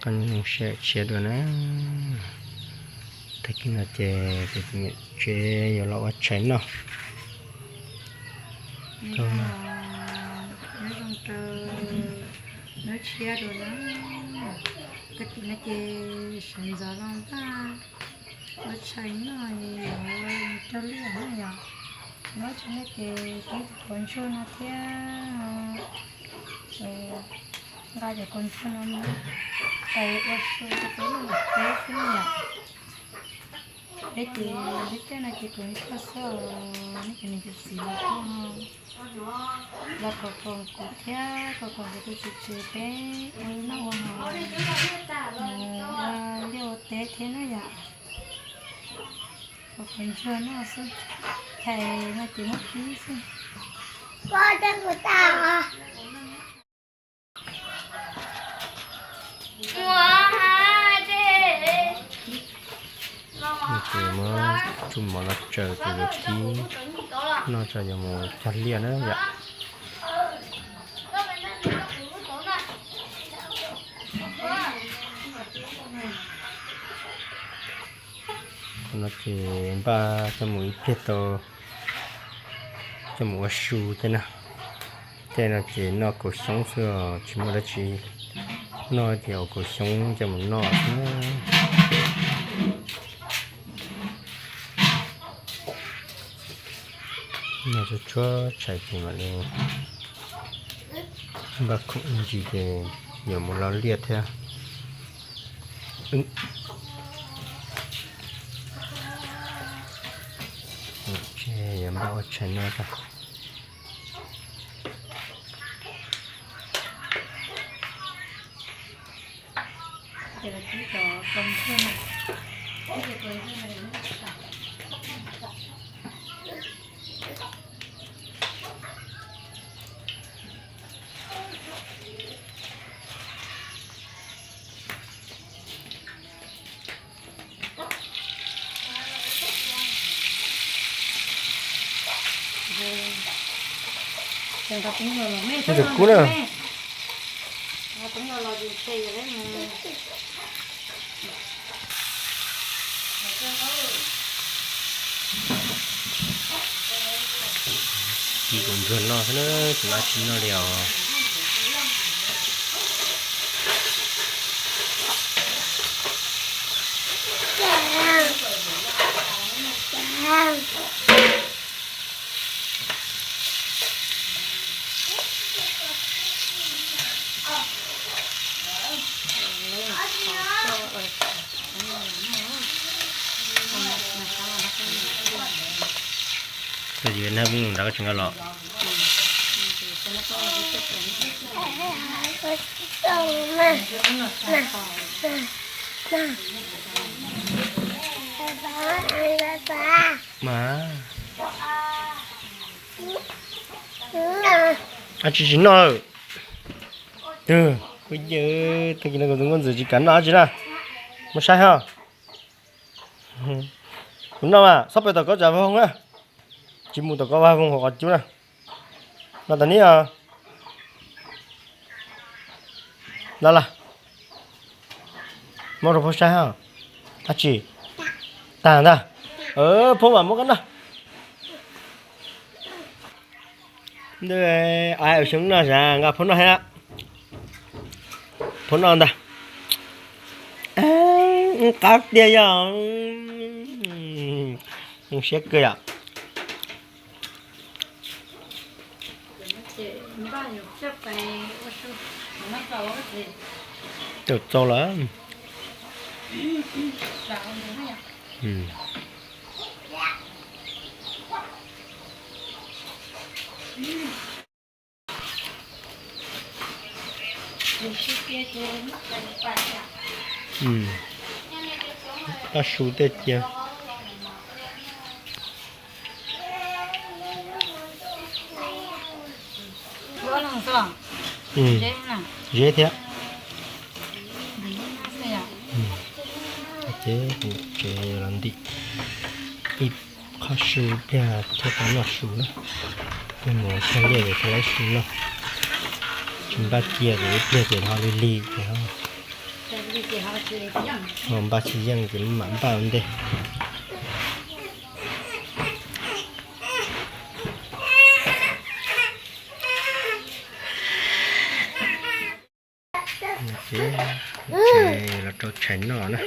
Qee hnub tshiab dua na, tag kis no ces kuv tus niam tsev yuav los ua tshais noj. Nyob zoo rau hnub tshiab dua na, tag kis no ces sawv ntxov los npaj ua tshais noj, yuav cog liaj na yom. Tsis muaj tshais noj ces peb cov kaus ntsuag no thiab, nqa cov kaus ntsuag no mus tais ua su rau peb lub peb xwb yom. Peb ces lub caij no ces kaus ntsuag xwb os, nej cov niam cov txiv los kuj los kom koom kuv thiab kom koom kuv tus txiv tsev peb ua noj ua haus, mus ua liaj ua teb thiab na yom. Kaus ntsuag noj xwb, tshais no ces muab kib xwb. Ces muab tsuj mov los tsaws ces yuav kib noj tso yuav mus cog liaj na yom. Qhov no ces npaj coj mus ib pliag tau coj mus ua su thiab na. Tej no ces noj kaus xyoob xwb os, tsis muaj dab tsi noj ces ua kaus xyoob coj mus noj xwb. Noj tshuav tshuav tshais ces mam li npaj khoom ib ntsis ces yuav mus lo liaj thiab. Yuav npaj ua tshais noj tag. Ntxim kub na. Kib kaus ntsuag noj xwb na, tsis muaj dab tsi noj li os. Koj tsis nab nrad koj tsis nqa los. Mas, ab tsis tsis noj. Twb, kuv yawg tag kis no kuv tus nkauj ntxawm tsis kam noj dab tsi na. Mus saib ho. Kuv noj mas txhob pem tom koj tsam vag voog na. Tsis mus tom koj vag voog hauv qhov cub na. Los tas nib os. Los los. Muab rau phauj saib ho. Dab tsi? Tag ntag. Phauj mam muab koj noj. Ntawd, ai, ua xyoob noj sas nqa phauj noj thiab. Phauj noj ntag. Qab tiag yog. Zoo siab kawg yom. Tau txaus lawm. Paj su tej cia. Zeb thiab. Ces tsev los ntim ib qho su pliag thiaj tau noj su na. Mus cog liaj ces thiaj tau su noj. Tsis npaj cia ces ib pliag ces ho lig lig ces ho. Npaj tsis yeej ces mam npaj ua ntej. Ces los rau tshais noj na.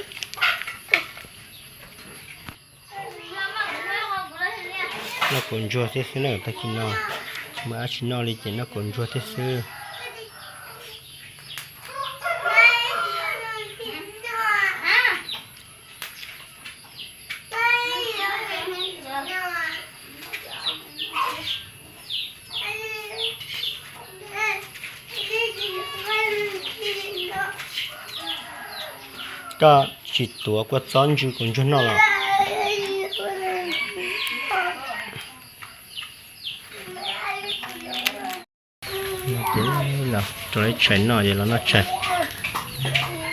Noj kaus ntsuag thiab xwb na, tag kis no tsis muaj dab tsi noj li ces noj kaus ntsuag thiab xwb. Koj tsis tuav kua txob ntsw kaus ntsuag noj los? Ces los rau ib tshais noj ces los noj tshais.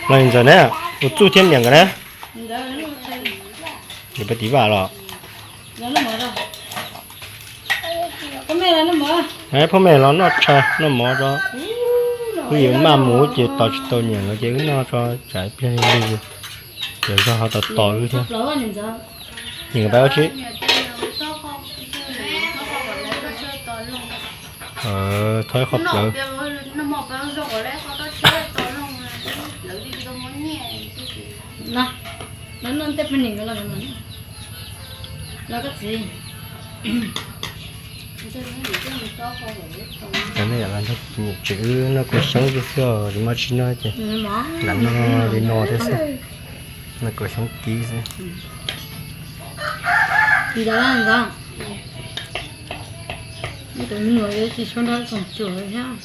Los ntxawm na, ua txuj thiab niam nkawd na. Nws pab tiv vaj los. Phauj me los noj tshais noj mov tso. Wb yuav maj mus ces tos tsis tau niam nkawd ces wb noj tso tsam pliag li li. Cov zog ho tos tos wb thiab. Niam nkawd pab ua tsi? Thov ib qho plawv. Cov nej lam nrog niam tsev wb noj kaus xyoob xwb xwb, tsis muaj tsi noj ces lam noj li no thiab xwb. Noj kaus xyoob kib xwb. Ntawd ntawd, tus me nyuam yuav tsis tshua nrog tsoom cuam thiab.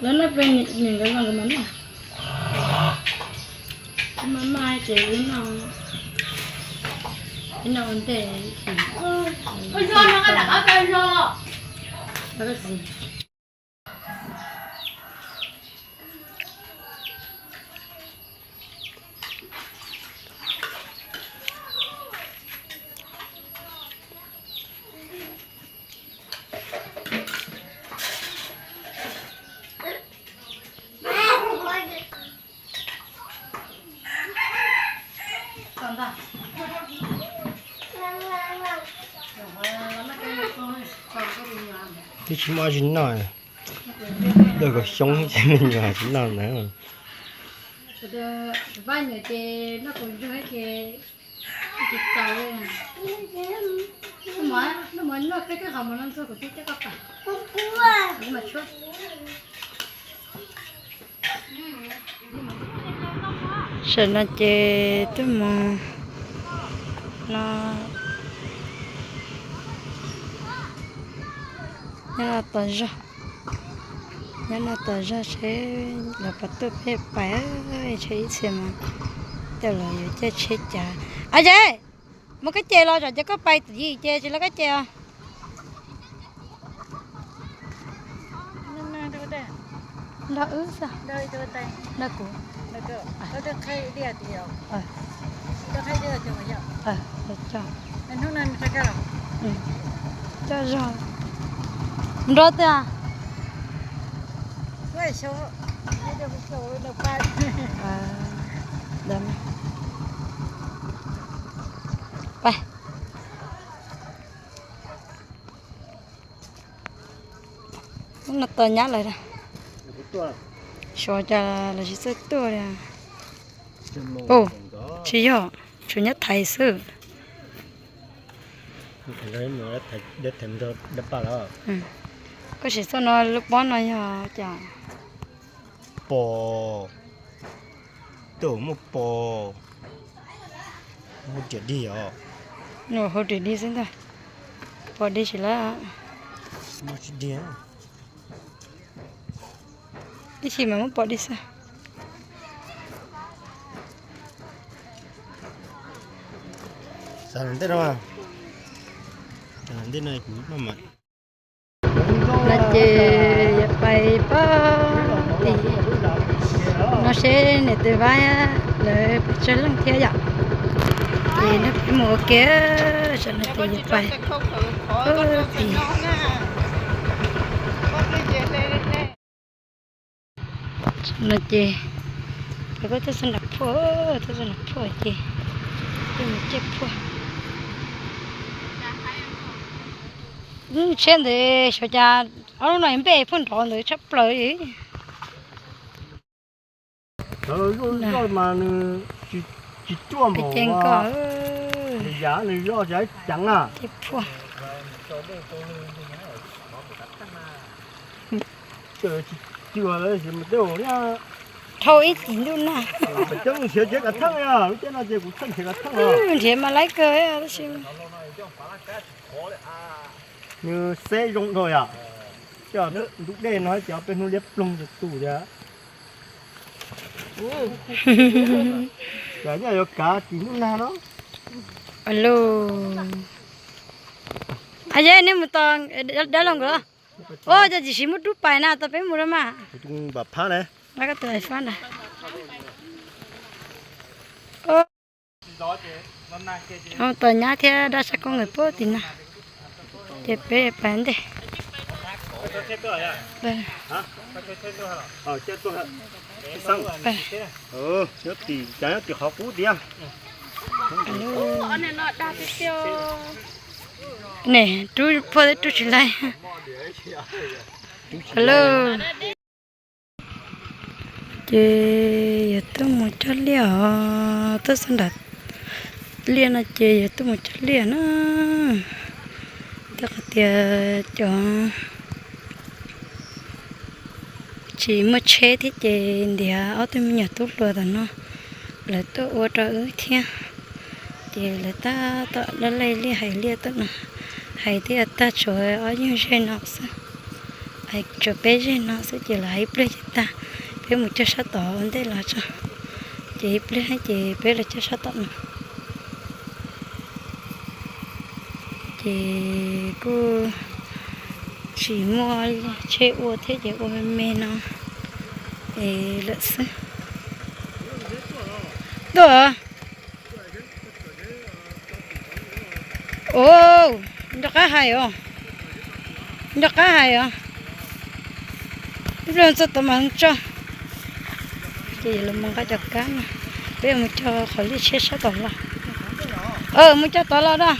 Lawv noj peb niam nkawd los nkawd mam noj. Wb maj maj ces wb noj, wb noj ua ntej. Twb tsis muaj dab tsi noj, noj kaus xyoob ces me nyuam tsis noj ntawd. Tam no ces twb mus no, nyob no tos zog, nyob no tos zog seb lawv puas tuaj peb pais, tshe ib txhia mas coj los yuav caij tsheb cav. Ab, ces mus koj ces los, tsam ces koj pais tim yim ces tsis los koj ces os. Nrog wb xwb. Nrog kuv. Coj zog. Nrog tiag. Pais. Ub, no tos nyab lawm. Xyov cas lawv tsis txawj tuaj li. Ub, tsis yog, tshuav nyab thaiv xwb. Koj sim txoj no lub pob no yog cas? Pos, twb muaj pos, muaj riam dig os. Nws hauv riam dig xwb ntag. Pos dig tsis lawm. Muaj tsis dig. Ib chim mas muab pov dig xwb. Xav ntej no, ntej no kuv maj mam. No ces yuav pais pab tim no seb niam tais Vaib lawv pes tsawg leej thiab yom. Ces no peb mus ua ke, tam no ces yuav pais pab tim. No ces, kuj tuaj xab nram phuaj, tuaj xab nram phuaj ces, tuaj mus caij phuaj. Tshiab ntawd xyov cas ob lub no npej phuaj nrov ntawd tshaj plaws li. Zoj mas nws tsis cuaj npaum li, yam nws zoj cas ceev na. Dhau ib txhis ntuj nag. Coob nrhiav tsev kav theej, lub caij no ces kuv txhawj nrhiav kav theej os. Nrhiav mas laib kawg tab sis nws xeb zoo dhau yom. Cov ntug dej no ces peb hnub liab ploog tus thiab. Ces nyaj yuav kav tsis ntuj nag no. Alo, a yeb nej mus tos dab laug nkawd. Ua cas tsis siv muab rub pais na, tos peb mus lawm mas. Tus nyab thiab dab sab koob nkawd puag tim no, ces peb pais ntej. Ne, rub puag rub tsis laib. Alo. Ces yog tuaj mus cog liaj os, tuaj xab nram liaj no ces yog tuaj mus cog liaj na. Twb qhov tias cov tsis muaj tsheb thiab ces ntiav ob tug me nyuam tub hluas tom no lawv tuaj ua rau wb thiab. Ces lawv tab tom dab laij liaj hais liaj tuaj no, hais twb yuav tag, tshuav ob yug zej no xwb, hais tshuav peb zej no xwb ces lawv hais ib pliag ces tag. Peb mus cog sab tod ua ntej los tso, ces ib pliag ces peb los cog sab tom no. Ces kuj tsis muaj tsheb ua thiab ces ua me me no es lawm xwb. Tuaj. Nco qab hais os, nco qab hais os. Ib pliag txog tod mas tso. Ces los mus nqa cov kab no, peb mus cog qhov liaj tshiab sab tom los. Mus cog tod los da.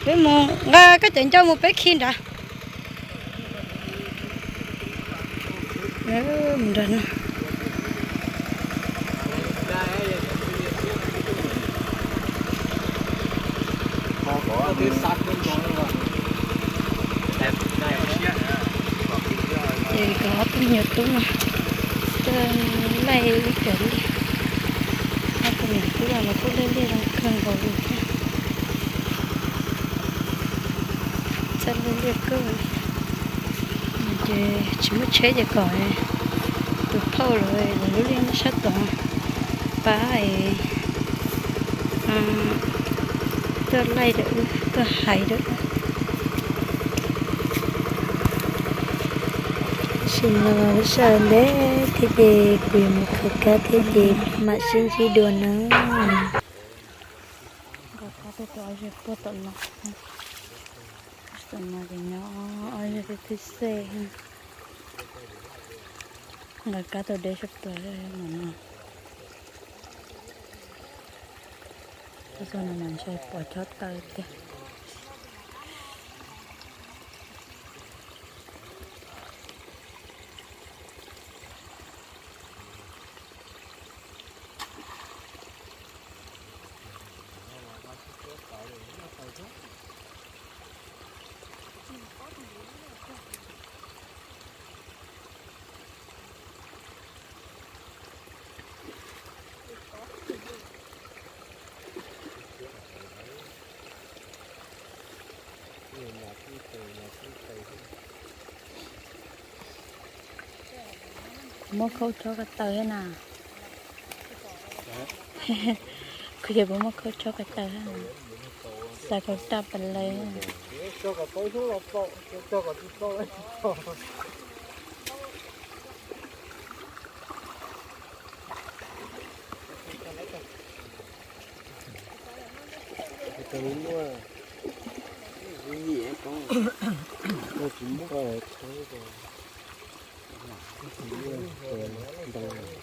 Peb mus nqa koj cov ncauj mus peb khi nrad. Mus nrad no. Ces kom ob tug me nyuam tub no tuaj laij ib cov liaj. Ob tug me nyuam tub no los kuj laij liaj zoo kawg nkaus li thiab. Txawj laij liaj kawg li. Ces tsis muaj tsheb ces kom tus phauj lawv lub liaj nyob sab tod pab es tuaj laij rau wb, tuaj hais rau wb. Tam sim no sawv ntxov thiab ces kuv yuav mus khaws kab thiab ces mam sib ntsib dua na. Nqa kab tuaj rau ob ze puag tom no. Tom no ces nyob ob ze twb xej. Nqa kab tuaj deb sab plaws mam no. Txog no mas ntshe pom chob taw tiag. Muab khaub chob ko taw thiab na. Kuv yog puas muab khaub chob ko taw thiab. Xav khaub raj pas lawv.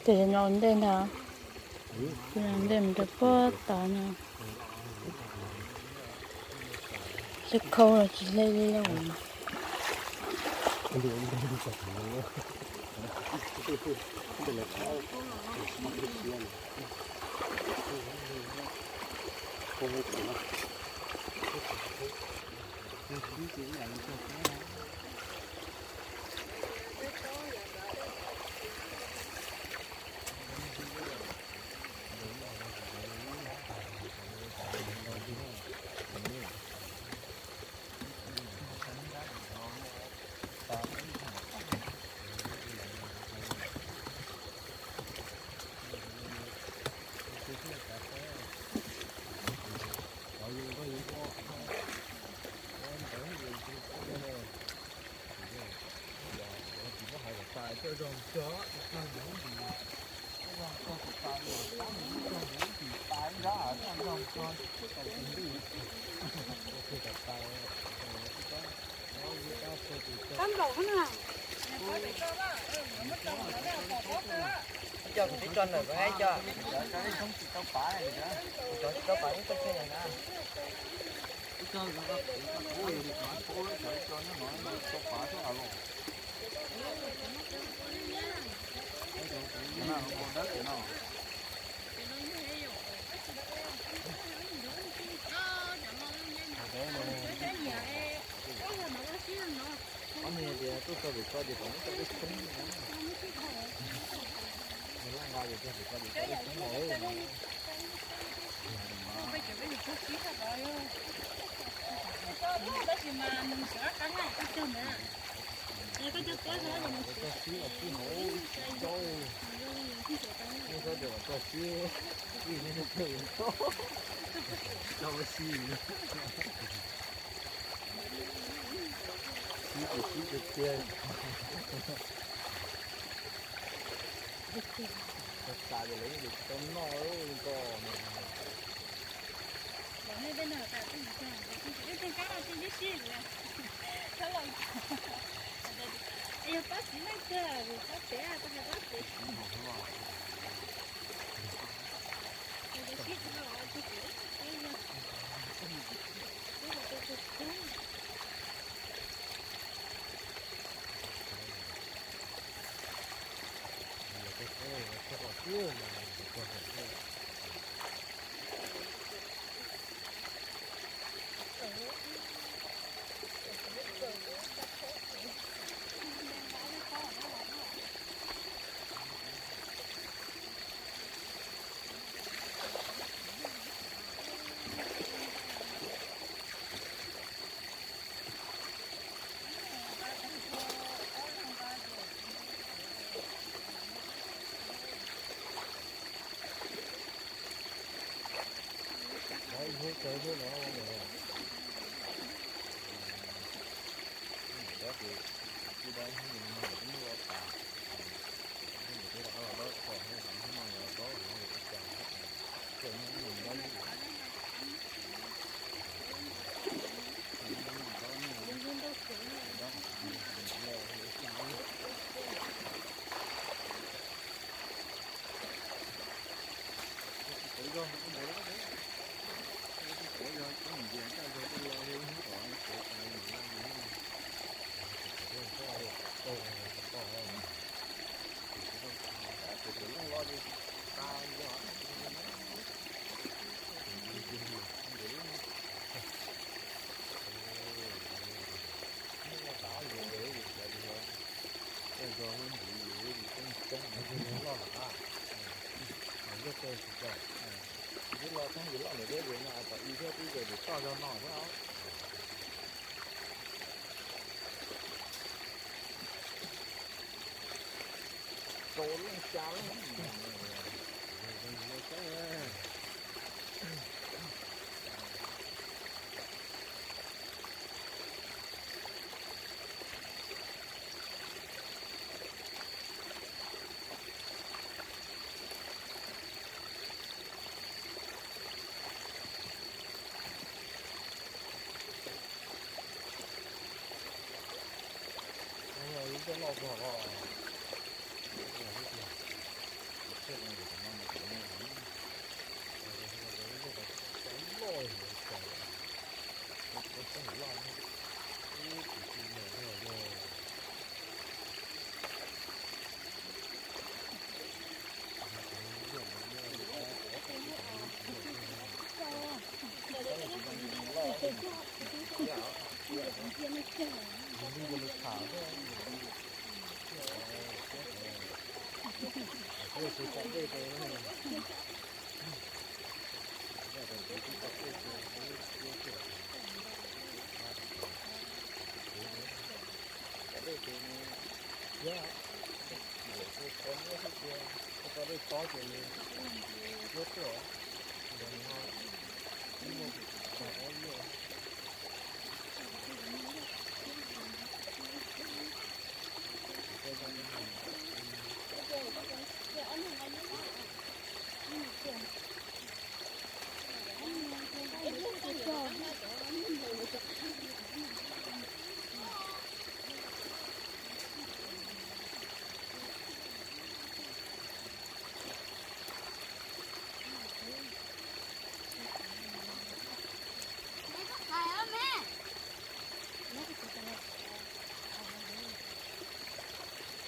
Ces no ntej ntag, ntej mus rau puag tod no. Tsis khau los tsis hle li lauj. Coj kuv twb tso ntawm ko, coj, cov tsis tau pav, cov tsis tau pav twb tau khe na. Qhov no tias tuaj txog pem ko ces kom muab tso dej tshoob. Nws laj nqa ces txog pem ko ces tso dej tshoob los. Txog sib los sib hauv, muab txhob tias kom txog sib, vim nej txog ntxov, txog ua si. Sib ces sib tiag tiag. Txog tas ces lawv yeej tsis tau noj li ko. Twb los txog yus loj ntawm peb ces no kom i thiab twb zaum toj zog no thiab os. Rau leej xya leej. Coj loj kawg los, loj tiag. Tus tshiab no mus tom no mus tom no, loj, loj, loj, loj. Cov dej ces nws thiab, nws tau dej tob ces nws thiab tuaj, nws ho ib muaj tus tsis tau ob yog.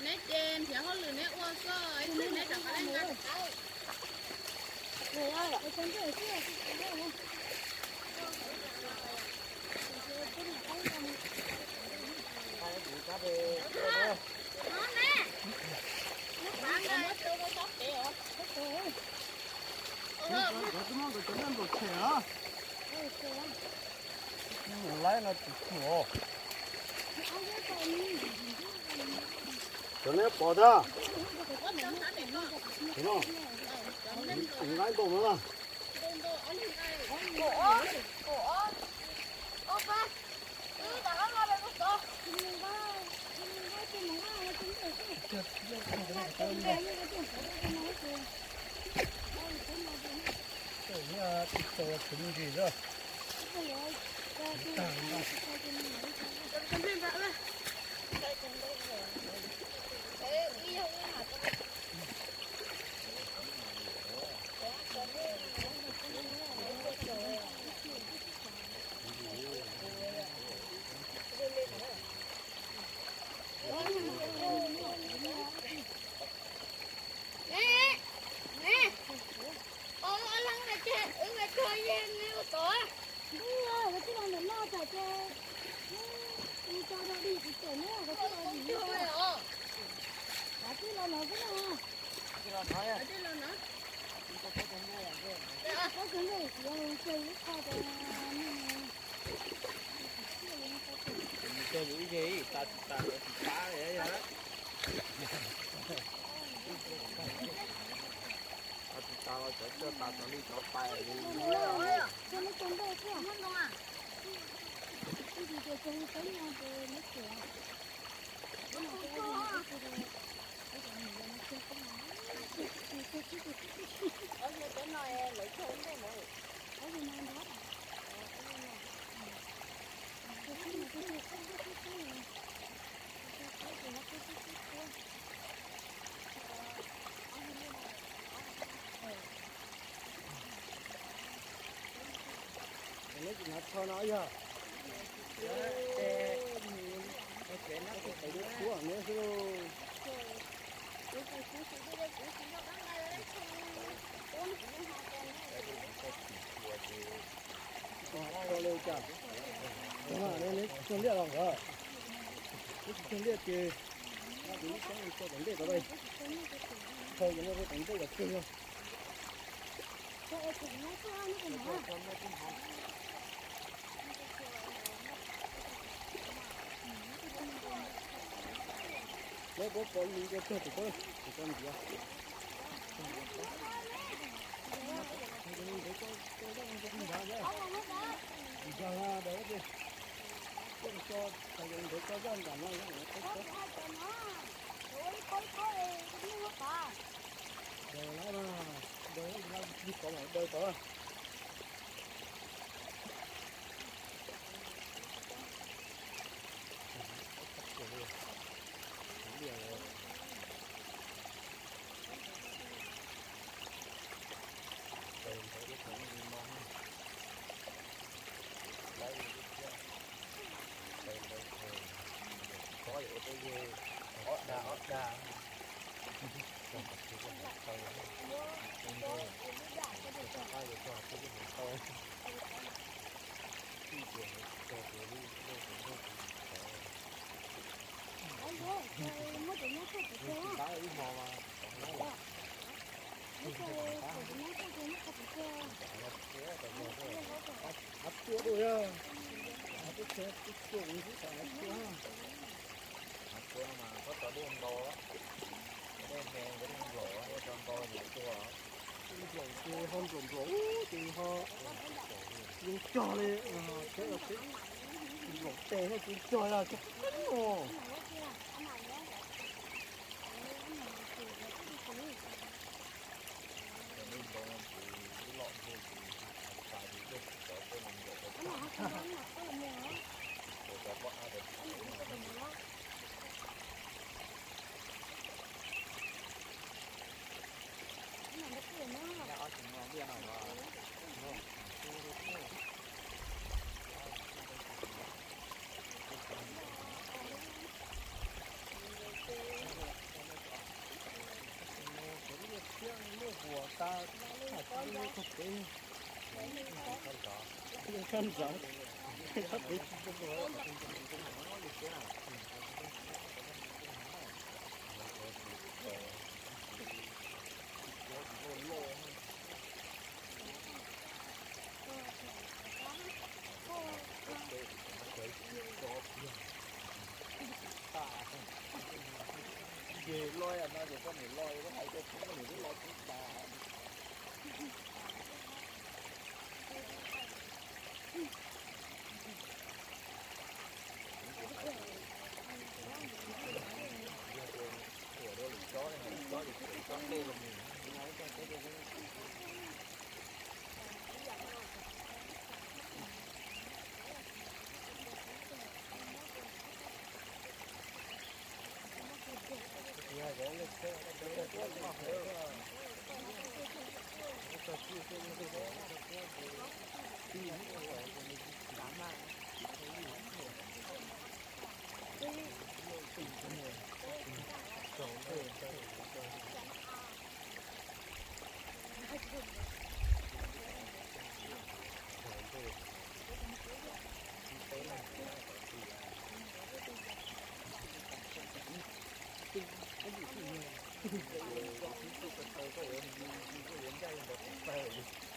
Neb ces nrhiav hauj lwm neb ua xwb, ib tsam neb rov qab los. Laib no tsis tshua. Cov neb pom tag. Laib ntau no na. Mus cog yus ib yeg ib tas tsis tas lawv tsis pab li yog. Tsis tas los cov cog tas cov li cov pais li. Neb tsis hnav tsho no yog? Tsis hnav tsho xwb lauj. Tsho li cas? Neb tsis cog liaj los nkawd? Neb tsis cog liaj ces no tus lub xyoob tso tom ntej tod, tsho ces no rau tom ntej kom kawg yog. Neb puab pom lus rau tag tus ko, tus ko ntiav. Ntiav daws, ntiav tso, ntiav tso zaj nram no. Daws lawm, daws li tod mas daws tod. Ob dag ob dag. Tau, tau, tau. Nplaum ces ho nplaum nplaum ces ho yeej cog li, thiab los peb nplaum tes thiab ces cog yog cog qeeb os. Tshaj zov, tshaj zov, tshaj pem tsis tau. Ces loj no ces koj niam loj, koj hais rau koj niam twb loj tsis tas. Yog tias thuam rau lwm tsob, lwm tsob ces thuam tsob ntej los mus. Tawg, koj yuav ncaj li ntawd tawg.